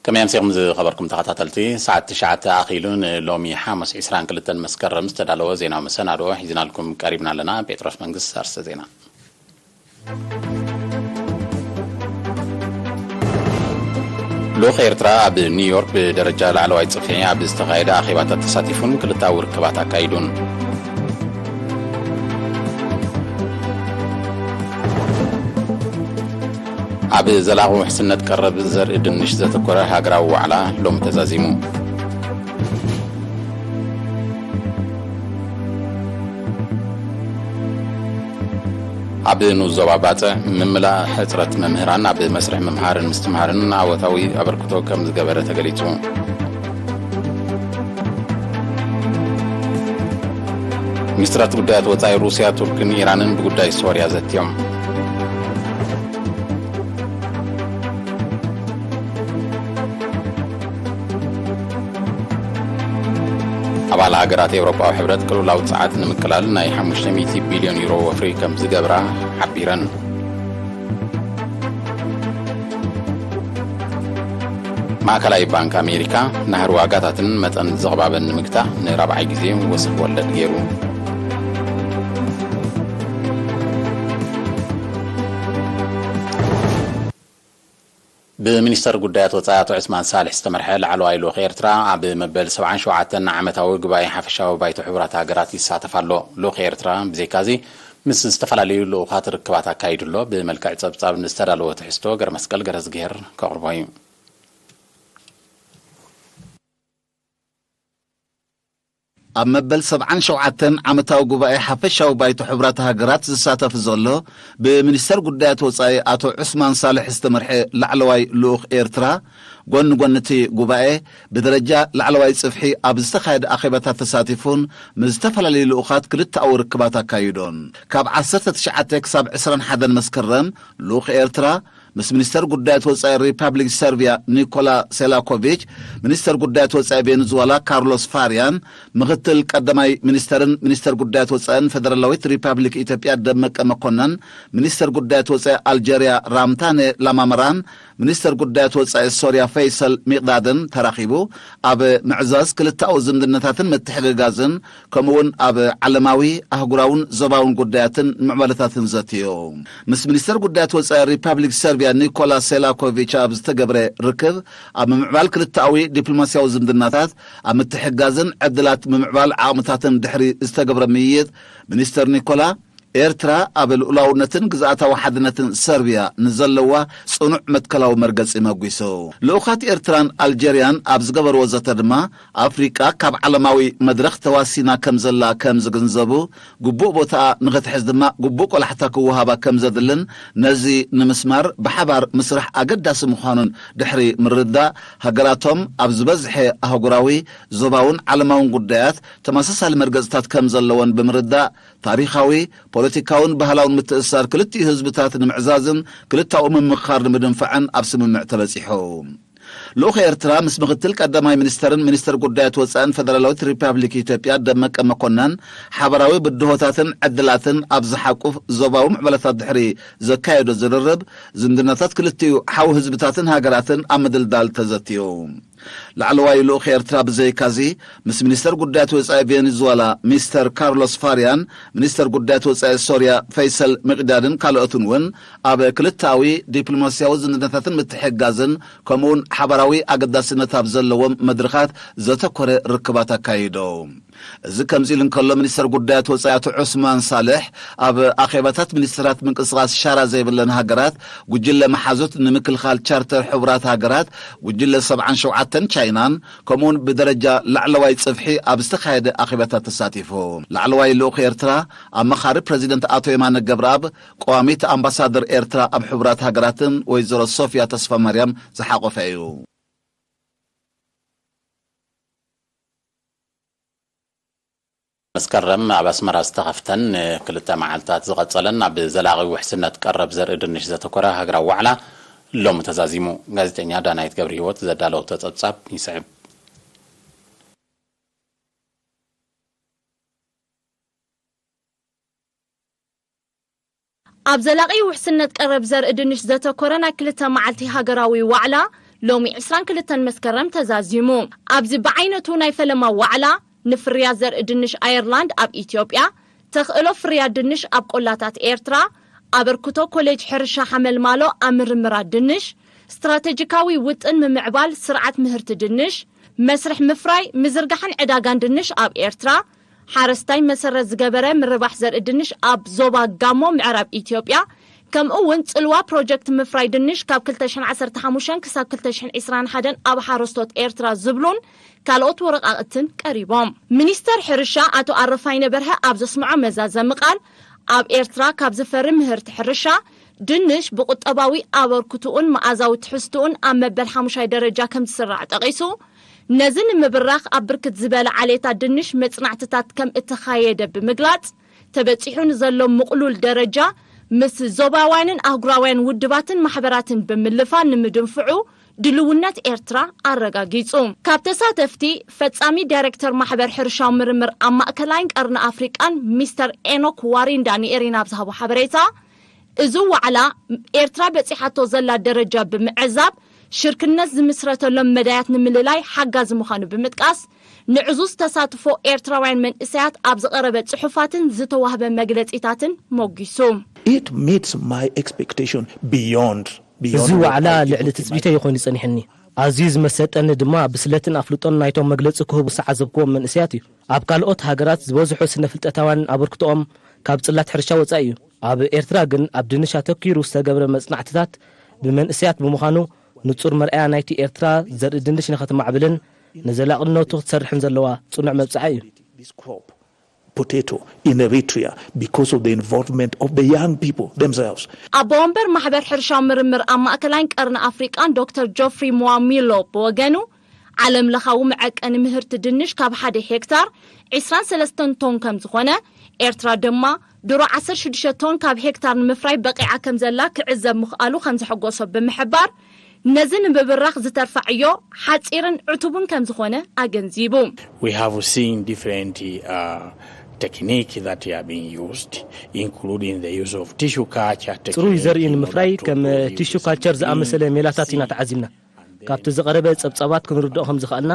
ከመይ ኣምሲኹም ዝኸበርኩም ተኸታተልቲ? ሰዓት ትሽዓተ ኣኺሉ ንሎሚ ሓሙስ ዕስራን ክልተን መስከረም ዝተዳለወ ዜናዊ መሰናድኦ ሒዝናልኩም ቀሪብና ኣለና። ጴጥሮስ መንግስት ኣርእስተ ዜና። ልኡኽ ኤርትራ ኣብ ኒውዮርክ ብደረጃ ላዕለዋይ ጽፍሒ ኣብ ዝተኻየደ ኣኼባታት ተሳቲፉን ክልተኣዊ ርክባት ኣካይዱን። ኣብ ዘላቒ ውሕስነት ቀረብ ዘርኢ ድንሽ ዘተኮረ ሃገራዊ ዋዕላ ሎም ተዛዚሙ። ኣብ ንዞባ ባጽዕ ምምላእ ሕጽረት መምህራን ኣብ መስርሕ ምምሃርን ምስትምሃርን ኣወታዊ ኣበርክቶ ከም ዝገበረ ተገሊጹ። ሚኒስትራት ጉዳያት ወጻኢ ሩስያ፣ ቱርክን ኢራንን ብጉዳይ ሶርያ ዘትዮም። ኣባል ሃገራት ኤውሮጳዊ ሕብረት ቅልውላው ጸዓት ንምቅላል ናይ ሓሙሽተ ሚእቲ ቢልዮን ዩሮ ወፍሪ ከም ዝገብራ ሓቢረን። ማእከላይ ባንክ ኣሜሪካ ናህሪ ዋጋታትን መጠን ዘቕባበን ንምግታእ ንራብዓይ ግዜ ወሰኽ ወለድ ገይሩ። ብሚኒስተር ጉዳያት ወጻኢ ኣቶ ዑስማን ሳልሕ ዝተመርሐ ላዕለዋይ ልኡኽ ኤርትራ ኣብ መበል ሰብዓን ሸውዓተን ዓመታዊ ጉባኤ ሓፈሻዊ ባይቶ ሕቡራት ሃገራት ይሳተፍ ኣሎ። ልኡኽ ኤርትራ ብዘይካዚ ምስ ዝተፈላለዩ ልኡኻት ርክባት ኣካይዱ ኣሎ። ብመልክዕ ጸብጻብ ንዝተዳለወ ትሕዝቶ ገረመስቀል ገረዝግሄር ከቕርቦ እዩ። ኣብ መበል ሰብዓን ሸውዓተን ዓመታዊ ጉባኤ ሓፈሻዊ ባይቶ ሕቡራት ሃገራት ዝሳተፍ ዘሎ ብሚኒስተር ጉዳያት ወጻኢ ኣቶ ዑስማን ሳልሕ ዝተመርሐ ላዕለዋይ ልኡኽ ኤርትራ፣ ጎኒ ጎኒ እቲ ጉባኤ ብደረጃ ላዕለዋይ ጽፍሒ ኣብ ዝተኻየደ ኣኼባታት ተሳቲፉን ምስ ዝተፈላለዩ ልኡኻት ክልተኣዊ ርክባት ኣካይዶን። ካብ ዓሰርተ ትሽዓተ ክሳብ ዕስራን ሓደን መስከረም ልኡኽ ኤርትራ ምስ ሚኒስተር ጉዳያት ወጻኢ ሪፓብሊክ ሰርቢያ ኒኮላ ሴላኮቪች፣ ሚኒስተር ጉዳያት ወጻኢ ቬኔዙዋላ ካርሎስ ፋርያን፣ ምኽትል ቀዳማይ ሚኒስተርን ሚኒስተር ጉዳያት ወጻኢን ፌደራላዊት ሪፓብሊክ ኢትዮጵያ ደመቀ መኮነን፣ ሚኒስተር ጉዳያት ወጻኢ ኣልጀርያ ራምታኔ ላማመራን፣ ሚኒስተር ጉዳያት ወጻኢ ሶርያ ፈይሰል ሚቕዳድን ተራኺቡ ኣብ ምዕዛዝ ክልተኣዊ ዝምድናታትን ምትሕግጋዝን ከምኡውን ኣብ ዓለማዊ፣ ኣህጉራውን ዞባውን ጉዳያትን ምዕባለታትን ዘትዮ። ምስ ሚኒስተር ጉዳያት ወጻኢ ሪፓብሊክ ሰርቢያ ኒኮላ ሴላኮቪች ኣብ ዝተገብረ ርክብ፣ ኣብ ምምዕባል ክልተኣዊ ዲፕሎማስያዊ ዝምድናታት፣ ኣብ ምትሕግጋዝን ዕድላት ምምዕባል ዓቕምታትን ድሕሪ ዝተገብረ ምይይጥ፣ ሚኒስተር ኒኮላ፣ ኤርትራ ኣብ ልኡላውነትን ግዝኣታዊ ሓድነትን ሰርቢያ ንዘለዋ ጽኑዕ መትከላዊ መርገጺ መጒሱ። ልኡኻት ኤርትራን ኣልጀርያን ኣብ ዝገበርዎ ዘተ ድማ፣ ኣፍሪቃ ካብ ዓለማዊ መድረኽ ተዋሲና ከም ዘላ ከም ዝግንዘቡ፣ ግቡእ ቦታኣ ንኽትሕዝ ድማ ግቡእ ቆላሕታ ክወሃባ ከም ዘድልን፣ ነዚ ንምስማር ብሓባር ምስራሕ ኣገዳሲ ምዃኑን ድሕሪ ምርዳእ፣ ሃገራቶም ኣብ ዝበዝሐ ኣህጉራዊ፣ ዞባውን ዓለማውን ጉዳያት ተመሳሳሊ መርገጽታት ከም ዘለወን ብምርዳእ፣ ታሪኻዊ፣ ፖለቲካውን ባህላውን ምትእስሳር ክልቲኡ ህዝብታት ንምዕዛዝን ክልተኣኡ ምምኽኻር ንምድንፋዕን ኣብ ስምምዕ ተበጺሑ። ልኡኽ ኤርትራ ምስ ምኽትል ቀዳማይ ሚኒስተርን ሚኒስተር ጉዳያት ወጻእን ፈደራላዊት ሪፓብሊክ ኢትዮጵያ ደመቀ መኮነን፣ ሓበራዊ ብድሆታትን ዕድላትን ኣብ ዝሓቁፍ ዞባዊ ምዕባለታት ድሕሪ ዘካየዶ ዝርርብ፣ ዝምድናታት ክልቲኡ ሓው ህዝብታትን ሃገራትን ኣብ ምድልዳል ተዘትዩ። ላዕለዋይ ልኡኽ ኤርትራ ብዘይካዚ፣ ምስ ሚኒስተር ጉዳያት ወጻኢ ቬኔዙዋላ ሚስተር ካርሎስ ፋርያን፣ ሚኒስተር ጉዳያት ወጻኢ ሶርያ ፈይሰል ሚቅዳድን ካልኦትን እውን ኣብ ክልተኣዊ ዲፕሎማስያዊ ዝምድናታትን ምትሕግጋዝን፣ ከምኡውን ሓባራዊ ኣገዳስነት ኣብ ዘለዎም መድረኻት ዘተኮረ ርክባት ኣካይዶም። እዚ ከምዚ ኢሉ እንከሎ፣ ሚኒስተር ጉዳያት ወጻኢ ኣቶ ዑስማን ሳልሕ፣ ኣብ ኣኼባታት ሚኒስተራት ምንቅስቓስ ሻራ ዘይብለን ሃገራት፣ ጉጅለ መሓዙት ንምክልኻል ቻርተር ሕቡራት ሃገራት፣ ጉጅለ ሰብዓን ሸውዓተን ቻይናን፣ ከምኡውን ብደረጃ ላዕለዋይ ጽፍሒ ኣብ ዝተኻየደ ኣኼባታት ተሳቲፉ። ላዕለዋይ ልኡኽ ኤርትራ፣ ኣማኻሪ ፕረዚደንት ኣቶ የማነ ገብረኣብ፣ ቀዋሚት ኣምባሳደር ኤርትራ ኣብ ሕቡራት ሃገራትን ወይዘሮ ሶፍያ ተስፋማርያም ዝሓቖፈ እዩ። መስከረም ኣብ ኣስመራ ዝተኸፍተን ንክልተ መዓልታት ዝቐጸለን ኣብ ዘላቒ ውሕስነት ቀረብ ዘርኢ ድንሽ ዘተኮረ ሃገራዊ ዋዕላ ሎሚ ተዛዚሙ። ጋዜጠኛ ዳናይት ገብረ ህይወት ዘዳለወቶ ጸብጻብ ይስዕብ። ኣብ ዘላቒ ውሕስነት ቀረብ ዘርኢ ድንሽ ዘተኮረ ናይ ክልተ መዓልቲ ሃገራዊ ዋዕላ ሎሚ ዕስራን ክልተን መስከረም ተዛዚሙ። ኣብዚ ብዓይነቱ ናይ ፈለማ ዋዕላ፣ ንፍርያት ዘርኢ ድንሽ ኣየርላንድ ኣብ ኢትዮጵያ፣ ተኽእሎ ፍርያት ድንሽ ኣብ ቆላታት ኤርትራ፣ ኣበርክቶ ኮሌጅ ሕርሻ ሓመልማሎ ኣብ ምርምራት ድንሽ፣ ስትራቴጂካዊ ውጥን ምምዕባል ስርዓት ምህርቲ ድንሽ፣ መስርሕ ምፍራይ፣ ምዝርጋሕን ዕዳጋን ድንሽ ኣብ ኤርትራ፣ ሓረስታይ መሰረት ዝገበረ ምርባሕ ዘርኢ ድንሽ ኣብ ዞባ ጋሞ ምዕራብ ኢትዮጵያ፣ ከምኡ እውን ጽልዋ ፕሮጀክት ምፍራይ ድንሽ ካብ ክልተ ሽሕን ዓሰርተ ሓሙሽተን ክሳብ ክልተ ሽሕን ዕስራን ሓደን ኣብ ሓረስቶት ኤርትራ ዝብሉን ካልኦት ወረቃቅትን ቀሪቦም። ሚኒስተር ሕርሻ ኣቶ ኣረፋይነ በርሀ ኣብ ዘስምዖ መዛዘሚ ቃል፣ ኣብ ኤርትራ ካብ ዝፈሪ ምህርቲ ሕርሻ ድንሽ ብቁጠባዊ ኣበርክትኡን መኣዛዊ ትሕዝትኡን ኣብ መበል ሓሙሻይ ደረጃ ከም ዝስራዕ ጠቒሱ፣ ነዚ ንምብራኽ ኣብ ብርክት ዝበለ ዓሌታት ድንሽ መጽናዕትታት ከም እተኻየደ ብምግላጽ፣ ተበጺሑ ንዘሎ ምቕሉል ደረጃ ምስ ዞባውያንን ኣህጉራውያን ውድባትን ማሕበራትን ብምልፋን ንምድንፍዑ ድልውነት ኤርትራ ኣረጋጊጹ። ካብ ተሳተፍቲ፣ ፈጻሚ ዳይሬክተር ማሕበር ሕርሻዊ ምርምር ኣብ ማእከላይን ቀርኒ ኣፍሪቃን ሚስተር ኤኖክ ዋሪንዳ ንኤሪና ኣብ ዝሃቦ ሓበሬታ፣ እዚ ዋዕላ ኤርትራ በጺሓቶ ዘላ ደረጃ ብምዕዛብ፣ ሽርክነት ዝምስረተሎም መዳያት ንምልላይ ሓጋዚ ምዃኑ ብምጥቃስ፣ ንዕዙዝ ተሳትፎ ኤርትራውያን መንእሰያት ኣብ ዝቐረበ ጽሑፋትን ዝተዋህበ መግለጺታትን ሞጊሱ። It meets my expectation beyond beyond እዚ what ዋዕላ I ልዕሊ even ትጽቢተ imagined. ይኾን ይጸኒሕኒ። ኣዝዩ ዝመሰጠኒ ድማ ብስለትን ኣፍልጦን ናይቶም መግለጺ ክህቡ ዝተዓዘብክዎም መንእሰያት እዩ። ኣብ ካልኦት ሃገራት ዝበዝሑ ስነ ፍልጠታውያን ኣበርክቶኦም ካብ ጽላት ሕርሻ ወጻኢ እዩ። ኣብ ኤርትራ ግን ኣብ ድንሽ ኣተኪሩ ዝተገብረ መጽናዕትታት ብመንእሰያት ብምዃኑ ንጹር መርኣያ ናይቲ ኤርትራ ዘርኢ ድንሽ ንኸትማዕብልን ንዘላቕነቱ ክትሰርሕን ዘለዋ ጽኑዕ መብጽዓ እዩ። This crop, potato, in Eritrea because of the involvement of the young people themselves. ኣቦ ወንበር ማሕበር ሕርሻዊ ምርምር ኣብ ማእከላይን ቀርኒ ኣፍሪቃን ዶክተር ጆፍሪ ሞዋሚሎ ብወገኑ፣ ዓለም ለኻዊ መዐቀኒ ምህርቲ ድንሽ ካብ ሓደ ሄክታር ዕስራን ሰለስተን ቶን ከም ዝኾነ፣ ኤርትራ ድማ ድሮ ዓሰርተ ሽዱሽተ ቶን ካብ ሄክታር ንምፍራይ በቂዓ ከም ዘላ ክዕዘብ ምኽኣሉ ከም ዘሐጎሶ ብምሕባር፣ ነዚ ንምብራኽ ዝተርፋ ዕዮ ሓጺርን ዕቱብን ከም ዝኾነ ኣገንዚቡ። We have seen different uh, technique that have been used, including the use of tissue culture ጽሩይ ዘርኢ technique in ንምፍራይ order to ከም produce ቲሹ ካልቸር ዝኣመሰለ clean ሜላታት ኢና seed. ተዓዚብና። ካብቲ ዝቐረበ ጸብጻባት ክንርድኦ ከም ዝኸኣልና፣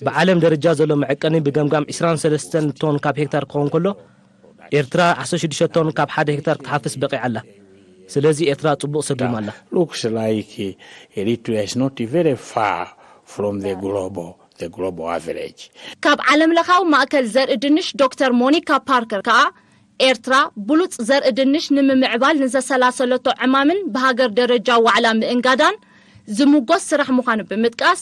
ብዓለም ደረጃ ዘሎ መዐቀኒ ብገምጋም ዕስራን ሰለስተን ቶን ካብ ሄክታር ክኸውን ከሎ፣ ኤርትራ ዓሰርተ ሽዱሽተ ቶን ካብ ሓደ ሄክታር ክትሓፍስ በቂዓ ኣላ። ስለዚ ኤርትራ ጽቡቕ ሰጊማ ኣላ። Looks like uh, Eritrea is not very far from the global the global average. ካብ ዓለም ለኻዊ ማእከል ዘርኢ ድንሽ ዶክተር ሞኒካ ፓርከር ከኣ፣ ኤርትራ ብሉጽ ዘርኢ ድንሽ ንምምዕባል ንዘሰላሰለቶ ዕማምን ብሃገር ደረጃ ዋዕላ ምእንጋዳን ዝምጎስ ስራሕ ምዃኑ ብምጥቃስ፣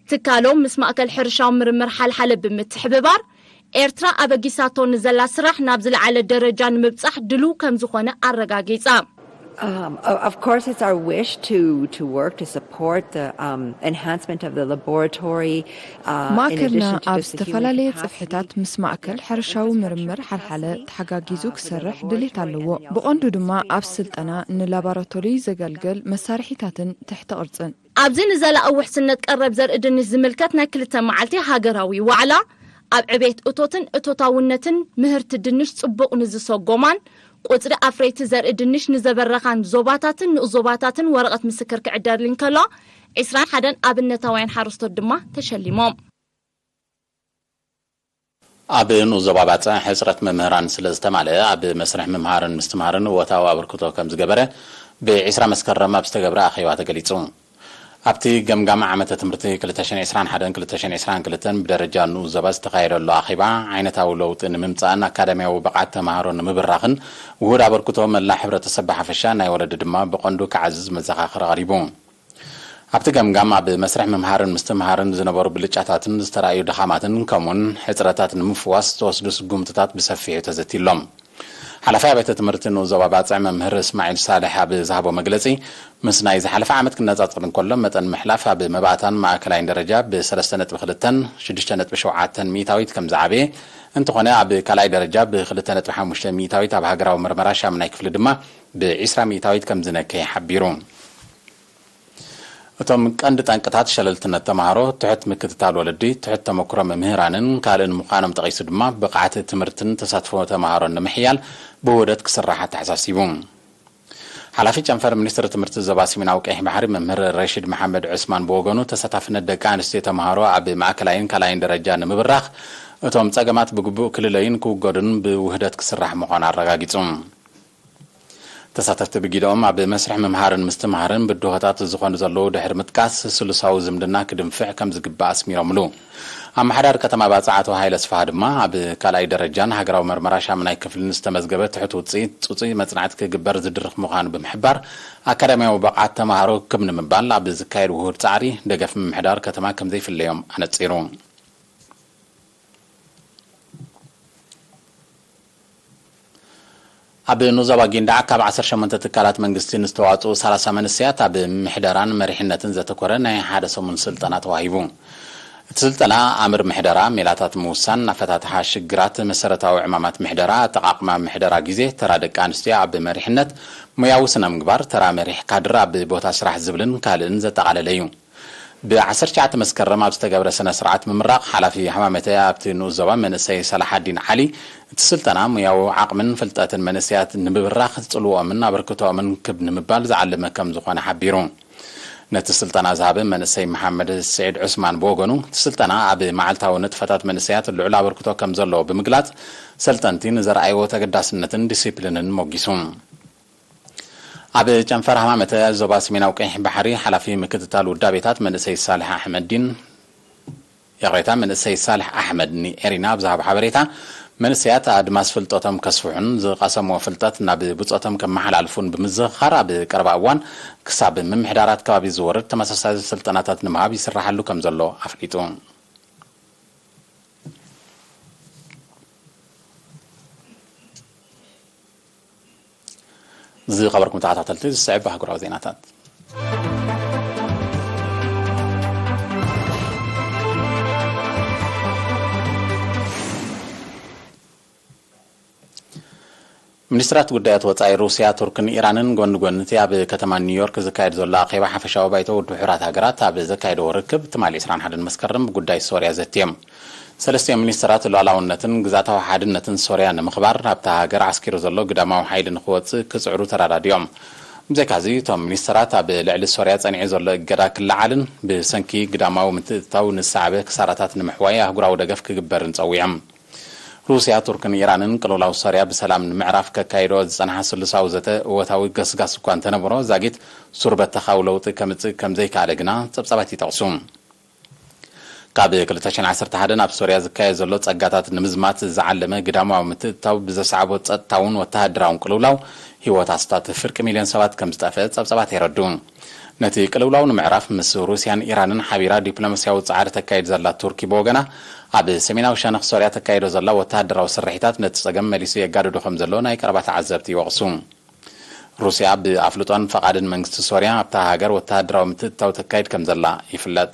ትካሎም ምስ ማእከል ሕርሻዊ ምርምር ሓልሓለ ብምትሕብባር፣ ኤርትራ ኣበጊሳቶ ንዘላ ስራሕ ናብ ዝለዓለ ደረጃ ንምብጻሕ ድሉው ከም ዝኾነ ኣረጋጊጻ። Um, o- of course, it's our wish to, to work to support the um, enhancement of the laboratory. Uh, in ማእከልና addition to ኣብ just the human ዝተፈላለየ capacity, ጽፍሕታት ምስ ማእከል ሕርሻዊ ምርምር ሓልሓለ ተሓጋጊዙ ክሰርሕ ድሌት ኣለዎ። ብቐንዱ ድማ ኣብ ስልጠና፣ ንላቦራቶሪ ዘገልግል መሳርሒታትን ትሕቲ ቅርጽን። ኣብዚ ንዘላቒ ውሕስነት ቀረብ ዘርኢ ድንሽ ዝምልከት ናይ ክልተ መዓልቲ ሃገራዊ ዋዕላ፣ ኣብ ዕቤት እቶትን እቶታውነትን ምህርቲ ድንሽ ጽቡቕ ንዝሰጎማን ቁጽሪ ኣፍረይቲ ዘርኢ ድንሽ ንዘበረኻን ዞባታትን ንኡስ ዞባታትን ወረቐት ምስክር ክዕደል እንከሎ፣ ዕስራን ሓደን ኣብነታውያን ሓረስቶት ድማ ተሸሊሞም። ኣብ ንኡስ ዞባ ባጽዕ ሕጽረት መምህራን ስለ ዝተማልአ፣ ኣብ መስርሕ ምምሃርን ምስትምሃርን እወታዊ ኣበርክቶ ከም ዝገበረ ብ ዕስራ መስከረም ኣብ ዝተገብረ ኣኼባ ተገሊጹ። ኣብቲ ገምጋም ዓመተ ትምህርቲ ክልተ ሽሕን ዕስራን ሓደን ክልተ ሽሕን ዕስራን ክልተን ብደረጃ ንኡስ ዞባ ዝተኻየደሉ ኣኼባ፣ ዓይነታዊ ለውጢ ንምምጻእን ኣካዳሚያዊ ብቕዓት ተማሃሮ ንምብራኽን ውሁድ ኣበርክቶ መላእ ሕብረተሰብ ብሓፈሻ ናይ ወለዲ ድማ ብቐንዱ ክዓዝዝ መዘኻኸሪ ቀሪቡ። ኣብቲ ገምጋም ኣብ መስርሕ ምምሃርን ምስትምሃርን ዝነበሩ ብልጫታትን ዝተራእዩ ድኻማትን ከምኡውን ሕጽረታት ንምፍዋስ ዝተወስዱ ስጉምትታት ብሰፊሑ ተዘትዩሎም። ሓላፋይ ኣብያተ ትምህርቲ ንኡስ ዞባ ባጽዕ መምህር እስማዒል ሳልሕ ኣብ ዝሃቦ መግለጺ፣ ምስ ናይ ዝሓለፈ ዓመት ክነጻጸር እንከሎ መጠን ምሕላፍ ኣብ መባእታን ማእከላይን ደረጃ ብ ሰለስተ ነጥቢ ክልተን ሽዱሽተ ነጥቢ ሸውዓተን ሚእታዊት ከም ዝዓበየ፣ እንተኾነ ኣብ ካልኣይ ደረጃ ብ ክልተ ነጥቢ ሓሙሽተ ሚእታዊት ኣብ ሃገራዊ መርመራ ሻምናይ ክፍሊ ድማ ብ ዕስራ ሚእታዊት ከም ዝነከየ ሓቢሩ። እቶም ቀንዲ ጠንቅታት ሸለልትነት ተማሃሮ፣ ትሑት ምክትታል ወለዲ፣ ትሑት ተመክሮ መምህራንን ካልእን ምዃኖም ጠቒሱ ድማ፣ ብቕዓት ትምህርትን ተሳትፎ ተማሃሮን ንምሕያል ብውህደት ክስራሕ ኣተሓሳሲቡ። ሓላፊ ጨንፈር ሚኒስትሪ ትምህርቲ ዞባ ሰሜናዊ ቀይሕ ባሕሪ መምህር ረሺድ መሓመድ ዑስማን ብወገኑ፣ ተሳታፍነት ደቂ ኣንስትዮ ተምሃሮ ኣብ ማእከላይን ካልኣይን ደረጃ ንምብራኽ፣ እቶም ጸገማት ብግቡእ ክልለዩን ክውገዱን ብውህደት ክስራሕ ምዃኑ ኣረጋጊጹ። ተሳተፍቲ ብጊደኦም፣ ኣብ መስርሕ ምምሃርን ምስትምሃርን ብድሆታት ዝኾኑ ዘለዉ ድሕሪ ምጥቃስ፣ ስሉሳዊ ዝምድና ክድንፍዕ ከም ዝግባእ ኣስሚሮምሉ። ኣመሓዳሪ ከተማ ባጽዕ ኣቶ ሃይለ ስፍሃ ድማ፣ ኣብ ካልኣይ ደረጃን ሃገራዊ መርመራ ሻምናይ ክፍልን ዝተመዝገበ ትሑት ውጽኢት፣ ጽጹይ መጽናዕቲ ክግበር ዝድርኽ ምዃኑ ብምሕባር፣ ኣካዳሚያዊ ብቕዓት ተምሃሮ ክብ ንምባል ኣብ ዝካየድ ውሁድ ጻዕሪ፣ ደገፍ ምምሕዳር ከተማ ከም ዘይፍለዮም ኣነጺሩ። ኣብ ኑዞባ ጊንዳዕ ካብ ዓሰርተ ሸሞንተ ትካላት መንግስቲ ንዝተዋጽኡ ሰላሳ መንእሰያት ኣብ ምሕደራን መሪሕነትን ዘተኮረ ናይ ሓደ ሰሙን ስልጠና ተዋሂቡ። እቲ ስልጠና ኣምር ምሕደራ፣ ሜላታት ምውሳን፣ ኣፈታትሓ ሽግራት፣ መሰረታዊ ዕማማት ምሕደራ፣ ኣጠቓቕማ ምሕደራ ግዜ፣ ተራ ደቂ ኣንስትዮ ኣብ መሪሕነት፣ ሞያዊ ስነ ምግባር፣ ተራ መሪሕ ካድር ኣብ ቦታ ስራሕ ዝብልን ካልእን ዘጠቓለለ እዩ። ብ ዓሰርተ ትሽዓተ መስከረም ኣብ ዝተገብረ ስነ ስርዓት ምምራቕ፣ ሓላፊ ሃማመተ ኣብቲ ንኡስ ዞባ መንእሰይ ሰላሓዲን ዓሊ፣ እቲ ስልጠና ሞያዊ ዓቕምን ፍልጠትን መንእሰያት ንምብራኽ፣ ጽልዎኦምን ኣበርክቶኦምን ክብ ንምባል ዝዓለመ ከም ዝኾነ ሓቢሩ። ነቲ ስልጠና ዝሃበ መንእሰይ መሓመድ ስዒድ ዑስማን ብወገኑ፣ እቲ ስልጠና ኣብ መዓልታዊ ንጥፈታት መንእሰያት ልዑል ኣበርክቶ ከም ዘለዎ ብምግላጽ፣ ሰልጠንቲ ንዘርኣይዎ ተገዳስነትን ዲሲፕሊንን ሞጊሱ። ኣብ ጨንፈር ሃማመተ ዞባ ሰሜናዊ ቀይሕ ባሕሪ፣ ሓላፊ ምክትታል ውዳቤታት መንእሰይ ሳልሕ ኣሕመዲን፣ ይቕሬታ፣ መንእሰይ ሳልሕ ኣሕመድ ንኤሪና ኣብ ዝሃቦ ሓበሬታ፣ መንእሰያት ኣድማስ ፍልጠቶም ከስፍሑን ዝቐሰምዎ ፍልጠት ናብ ብጾቶም ከመሓላልፉን ብምዝኽኻር፣ ኣብ ቀረባ እዋን ክሳብ ምምሕዳራት ከባቢ ዝወርድ ተመሳሳሊ ስልጠናታት ንምሃብ ይስራሓሉ ከም ዘሎ ኣፍሊጡ። ዝኸበርኩም ተኸታተልቲ፣ ዝስዕብ ኣህጉራዊ ዜናታት። ሚኒስትራት ጉዳያት ወጻኢ ሩስያ፣ ቱርክን ኢራንን ጎኒ ጎኒ እቲ ኣብ ከተማ ኒውዮርክ ዝካየድ ዘሎ ኣኼባ ሓፈሻዊ ባይቶ ውድብ ሕቡራት ሃገራት ኣብ ዘካየድዎ ርክብ፣ ትማሊ ዕስራን ሓደን መስከረም ብጉዳይ ሶርያ ዘትዮም። ሰለስቲኦም ሚኒስትራት ሉዓላውነትን ግዝኣታዊ ሓድነትን ሶርያ ንምኽባር፣ ኣብታ ሃገር ዓስኪሩ ዘሎ ግዳማዊ ሓይሊ ንኽወጽእ ክጽዕሩ ተረዳዲኦም። ብዘይካዚ፣ እቶም ሚኒስትራት ኣብ ልዕሊ ሶርያ ጸኒዑ ዘሎ እገዳ ክለዓልን ብሰንኪ ግዳማዊ ምትእትታው ንዝሰዓበ ክሳራታት ንምሕዋይ ኣህጉራዊ ደገፍ ክግበርን ጸዊዖም። ሩስያ፣ ቱርክን ኢራንን ቅልውላው ሶርያ ብሰላም ንምዕራፍ ከካይድኦ ዝጸንሓ ስሉሳዊ ዘተ እወታዊ ገስጋስ እኳ እንተነበሮ፣ ዛጊት ሱር በተኻዊ ለውጢ ከምጽእ ከም ዘይከኣለ ግና ጸብጻባት ይጠቕሱ። ካብ ክልተ ሽሕን ዓሰርተ ሓደን ኣብ ሶርያ ዝካየድ ዘሎ ጸጋታት ንምዝማት ዝዓለመ ግዳማዊ ምትእትታው ብዘስዓቦ ጸጥታውን ወተሃደራውን ቅልውላው፣ ህይወት ኣስታት ፍርቂ ሚልዮን ሰባት ከም ዝጠፍአ ጸብጻባት የረድኡ። ነቲ ቅልውላው ንምዕራፍ፣ ምስ ሩስያን ኢራንን ሓቢራ ዲፕሎማስያዊ ጻዕሪ ተካይድ ዘላ ቱርኪ ብወገና፣ ኣብ ሰሜናዊ ሸነኽ ሶርያ ተካይዶ ዘላ ወተሃደራዊ ስርሒታት ነቲ ጸገም መሊሱ የጋድዶ ከም ዘሎ ናይ ቀረባ ተዓዘብቲ ይወቕሱ። ሩስያ ብኣፍልጦን ፈቓድን መንግስቲ ሶርያ ኣብታ ሃገር ወተሃደራዊ ምትእትታው ተካይድ ከም ዘላ ይፍለጥ።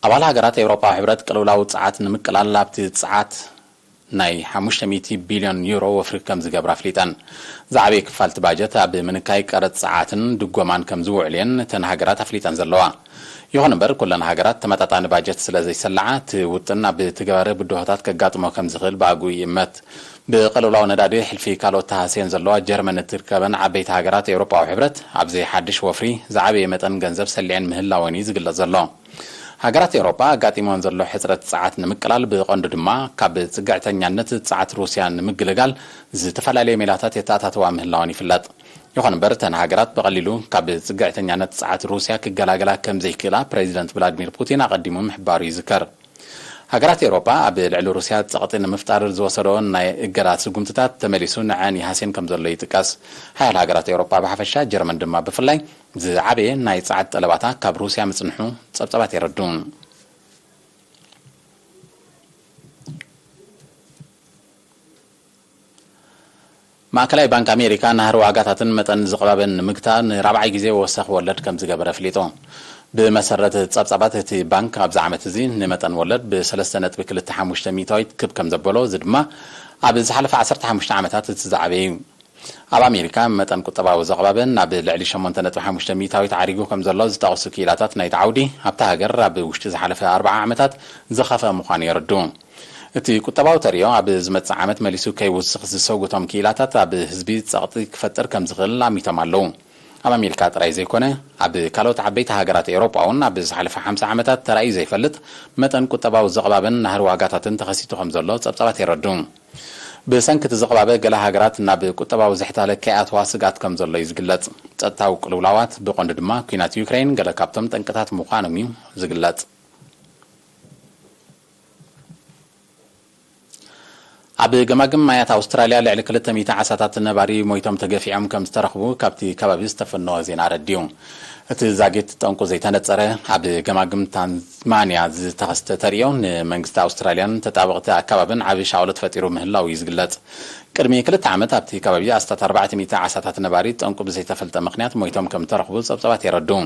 ኣባል ሃገራት ኤውሮጳዊ ሕብረት ቅልውላው ጸዓት ንምቅላል ኣብቲ ጸዓት ናይ ሓሙሽተ ሚእቲ ቢልዮን ዩሮ ወፍሪ ከም ዝገብራ ኣፍሊጠን። ዝዓበየ ክፋል እቲ ባጀት ኣብ ምንካይ ቀረጽ ጸዓትን ድጎማን ከም ዝውዕል እየን እተን ሃገራት ኣፍሊጠን ዘለዋ። ይኹን እምበር፣ ኩለን ሃገራት ተመጣጣኒ ባጀት ስለ ዘይሰለዓ፣ እቲ ውጥን ኣብ ትግባረ ብድሆታት ከጋጥሞ ከም ዝኽእል ብኣግኡ ይእመት። ብቅልውላው ነዳዲ ሕልፊ ካልኦት ተሃስየን ዘለዋ ጀርመን እትርከበን ዓበይቲ ሃገራት ኤውሮጳዊ ሕብረት፣ ኣብዚ ሓድሽ ወፍሪ ዝዓበየ መጠን ገንዘብ ሰሊዐን ምህላወን እዩ ዝግለጽ ዘሎ። ሃገራት ኤውሮጳ ኣጋጢሞን ዘሎ ሕጽረት ጸዓት ንምቅላል፣ ብቐንዱ ድማ ካብ ጽግዕተኛነት ጸዓት ሩስያ ንምግልጋል ዝተፈላለየ ሜላታት የተኣታተዋ ምህላወን ይፍለጥ። ይኹን እምበር፣ እተን ሃገራት ብቐሊሉ ካብ ጽግዕተኛነት ጸዓት ሩስያ ክገላገላ ከም ዘይክእላ ፕሬዚደንት ቭላድሚር ፑቲን ኣቐዲሙ ምሕባሩ ይዝከር። ሃገራት ኤውሮጳ ኣብ ልዕሊ ሩስያ ጸቕጢ ንምፍጣር ዝወሰደኦ ናይ እገዳ ስጉምትታት ተመሊሱ ንዐን ይሃስየን ከም ዘሎ ይጥቀስ። ሓያል ሃገራት ኤውሮጳ ብሓፈሻ፣ ጀርመን ድማ ብፍላይ፣ ዝዓበየ ናይ ጸዓት ጠለባታ ካብ ሩስያ ምጽንሑ ጸብጻባት የረድኡ። ማእከላይ ባንክ ኣሜሪካ፣ ናህሪ ዋጋታትን መጠን ዝቕባበን ንምግታእ ንራብዓይ ግዜ ወሰኽ ወለድ ከም ዝገበረ ኣፍሊጡ። ብመሰረት ጸብጻባት፣ እቲ ባንክ ኣብዚ ዓመት እዚ ንመጠን ወለድ ብ ሰለስተ ነጥቢ ክልተ ሓሙሽተ ሚእታዊት ክብ ከም ዘበሎ፣ እዚ ድማ ኣብ ዝሓለፈ ዓሰርተ ሓሙሽተ ዓመታት እቲ ዝዓበየ እዩ። ኣብ ኣሜሪካ፣ መጠን ቁጠባዊ ዘቕባበ ናብ ልዕሊ ሸሞንተ ነጥቢ ሓሙሽተ ሚእታዊት ዓሪጉ ከም ዘሎ ዝጠቕሱ ክኢላታት ናይቲ ዓውዲ፣ ኣብታ ሃገር ኣብ ውሽጢ ዝሓለፈ ኣርብዓ ዓመታት ዝኸፍአ ምዃኑ የረድኡ። እቲ ቁጠባዊ ተርእዮ ኣብ ዝመጽእ ዓመት መሊሱ ከይውስኽ ዝሰጉቶም ክኢላታት ኣብ ህዝቢ ጸቕጢ ክፈጥር ከም ዝኽእል ኣሚቶም ኣለዉ። ኣብ ኣሜሪካ ጥራይ ዘይኮነ፣ ኣብ ካልኦት ዓበይቲ ሃገራት ኤውሮጳ እውን ኣብ ዝሓለፈ ሓምሳ ዓመታት ተራእዩ ዘይፈልጥ መጠን ቁጠባዊ ዝቕባበን ናህሪ ዋጋታትን ተኸሲቱ ከም ዘሎ ጸብጻባት የረድኡ። ብሰንኪ እቲ ዝቕባበ፣ ገለ ሃገራት ናብ ቁጠባዊ ዝሕታለ ከይኣትዋ ስግኣት ከም ዘሎ እዩ ዝግለጽ። ጸጥታዊ ቅልውላዋት፣ ብቐንዱ ድማ ኲናት ዩክሬን፣ ገለ ካብቶም ጠንቅታት ምዃኖም እዩ ዝግለጽ። ኣብ ገማግም ማያት ኣውስትራልያ ልዕሊ ክልተ ሚእቲ ዓሳታት ነባሪ ሞይቶም ተገፊዖም ከም ዝተረኽቡ ካብቲ ከባቢ ዝተፈነወ ዜና ኣረዲኡ። እቲ ዛጊት ጠንቁ ዘይተነጸረ፣ ኣብ ገማግም ታስማንያ ዝተኸስተ ተርእዮ ንመንግስቲ ኣውስትራልያን ተጣበቕቲ ኣከባብን ዓቢ ሻቕሎት ፈጢሩ ምህላው እዩ ዝግለጽ። ቅድሚ ክልተ ዓመት ኣብቲ ከባቢ ኣስታት ኣርባዕተ ሚእቲ ዓሳታት ነባሪ ጠንቁ ብዘይተፈልጠ ምኽንያት ሞይቶም ከም ተረኽቡ ጸብጻባት የረድኡ።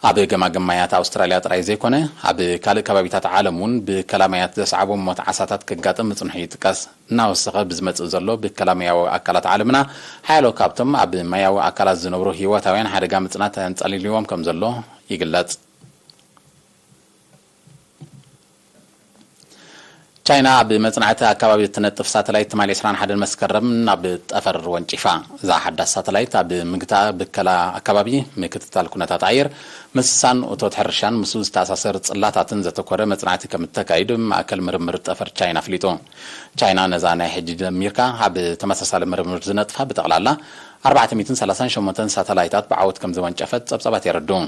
ኣብ ገማግም ማያት ኣውስትራልያ ጥራይ ዘይኮነ፣ ኣብ ካልእ ከባቢታት ዓለም እውን ብከላ ማያት ዘስዓቦም ሞት ዓሳታት ከጋጥም ምጽንሑ ይጥቀስ። እናወሰኸ ብዝመጽእ ዘሎ ብከላ ማያዊ ኣካላት ዓለምና፣ ሓያሎ ካብቶም ኣብ ማያዊ ኣካላት ዝነብሩ ህይወታውያን ሓደጋ ምጽናት ኣንጸሊልዎም ከም ዘሎ ይግለጽ። ቻይና ኣብ መጽናዕቲ ኣከባቢ እትነጥፍ ሳተላይት ትማሊ ዕስራን ሓደን መስከረም ናብ ጠፈር ወንጪፋ። እዛ ሓዳስ ሳተላይት ኣብ ምግታእ ብከላ ኣከባቢ፣ ምክትታል ኩነታት ኣየር፣ ምስሳን እቶት ሕርሻን ምስኡ ዝተኣሳሰር ጽላታትን ዘተኮረ መጽናዕቲ ከም እተካይድ ማእከል ምርምር ጠፈር ቻይና ኣፍሊጡ። ቻይና ነዛ ናይ ሕጂ ጀሚርካ ኣብ ተመሳሳሊ ምርምር ዝነጥፋ ብጠቕላላ ኣርባዕተ ሚእትን ሰላሳን ሸሞንተን ሳተላይታት ብዓወት ከም ዘወንጨፈት ጸብጻባት የረድኡ።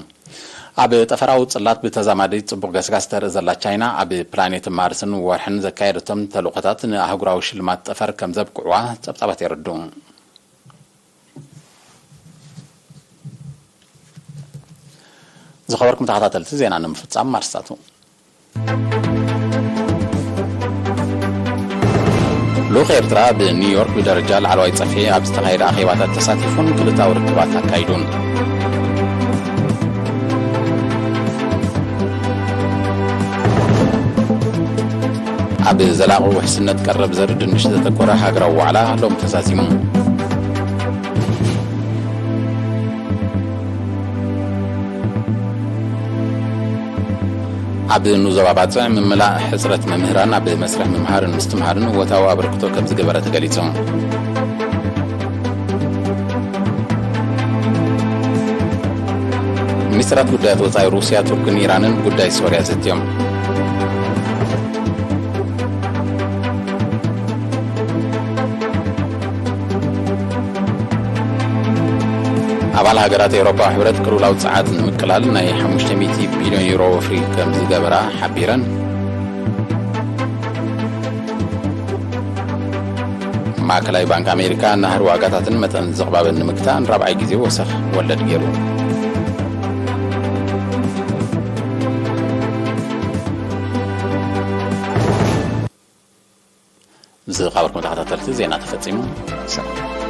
ኣብ ጠፈራዊ ጽላት ብተዛማዲ ጽቡቕ ገስጋስ ተርኢ ዘላ ቻይና፣ ኣብ ፕላኔት ማርስን ወርሕን ዘካየደቶም ተልእኾታት ንኣህጉራዊ ሽልማት ጠፈር ከም ዘብቅዕዋ ጸብጻባት የረድኡ። ዝኸበርኩም ተኸታተልቲ፣ ዜና ንምፍጻም ማርስታቱ። ልኡኽ ኤርትራ ኣብ ኒውዮርክ ብደረጃ ላዕለዋይ ጸፍሒ ኣብ ዝተኻየደ ኣኼባታት ተሳቲፉን ክልታዊ ርክባት ኣካይዱን። ኣብ ዘላቒ ውሕስነት ቀረብ ዘርኢ ድንሽ ዘተኮረ ሃገራዊ ዋዕላ ሎሚ ተዛዚሙ። ኣብ ኑዞባ ባጽዕ ምምላእ ሕጽረት መምህራን ኣብ መስርሕ ምምሃርን ምስትምሃርን እወታዊ ኣበርክቶ ከም ዝገበረ ተገሊጹ። ሚኒስትራት ጉዳያት ወጻኢ ሩስያ፣ ቱርክን ኢራንን ጉዳይ ሶርያ ዘትዮም። ኣባል ሃገራት ኤውሮፓ ሕብረት ቅልውላው ጸዓት ንምቅላል ናይ ሓሙሽተ ሚእቲ ቢልዮን ዩሮ ወፍሪ ከም ዝገበራ ሓቢረን። ማእከላይ ባንክ ኣሜሪካ ናህሪ ዋጋታትን መጠን ዝቕባበን ንምግታእ ንራብዓይ ግዜ ወሰኽ ወለድ ገይሩ። ዝኸበርኩም ተኸታተልቲ፣ ዜና ተፈጺሙ። ሰላም።